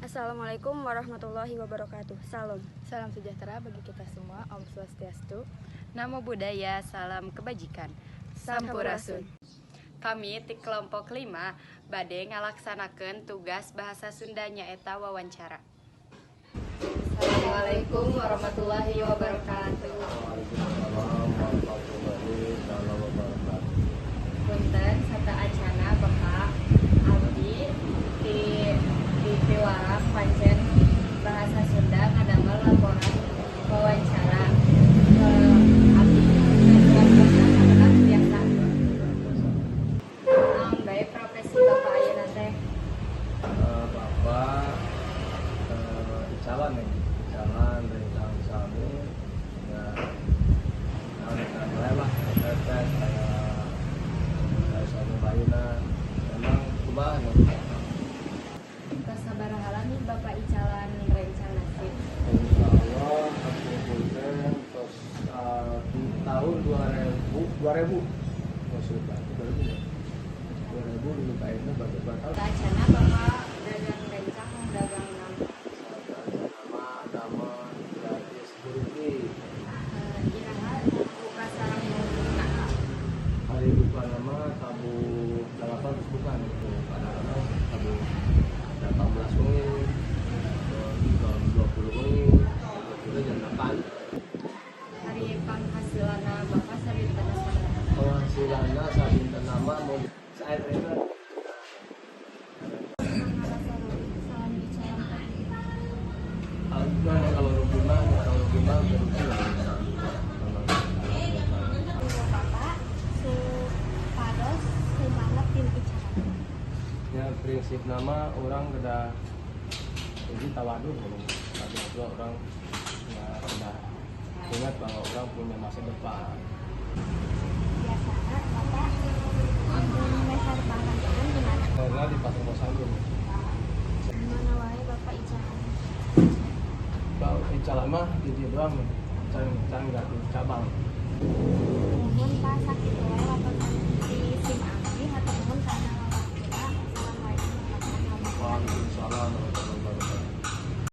Assalamualaikum warahmatullahi wabarakatuh. Salam. Salam sejahtera bagi kita semua. Om Swastiastu. Namo Buddhaya, salam kebajikan. Sampurasun. Kami ti kelompok 5 bade ngalaksanakeun tugas bahasa Sunda, nyaeta wawancara. Assalamualaikum warahmatullahi wabarakatuh. Waalaikumsalam warahmatullahi wabarakatuh. Punten sateuacana, Bapak, abdi ti piwarang pancen bahasa Sunda ngadamel laporan wawancara. Abdi nyuhunkeun waktosna, sakedap, tiasa? Naon bae profesi Bapak ayeuna teh? Bapak icalan nih, icalan rencang sami ya, nah, rencang lain lah, tes kayak kayak suami bayuna, memang kumaha nih. Tos sabaraha lami Bapak icalan rencang nasib? Insya Allah aku teh terus di tahun 2000 2000, maksudnya 2000 ya, 2000 dulu kayaknya, baru 2 tahun. Sateuacana Bapak dagang rencang, dagang naon? Nama nama gratis security. Iraha buka sareng nutupna? Ari buka mah tabuh 8 terus buka gitu, kadang-kadang tabuh 18 wengi, jam 20 wengi, 20 jam 8. Ari penghasilanna Bapak sadinten sabaraha? Penghasilannya sadinten mah mau saya itu. Ngarasa rugi selain icalan teh? Kalau rugi mah rugi lah. Bapak supados semangat tina icalan. Ya, prinsip nama urang kedah jadi tawadu, tapi juga urang ya kedah ingat bahwa urang punya masa depan. Biasana Bapak amun mehar bahan di mana? Karena di pasar Kosambi. Di mana wae Bapak icalan? Kalau icalan mah di dia doang nih, can can nggak di cabang. Nuhun, Pak.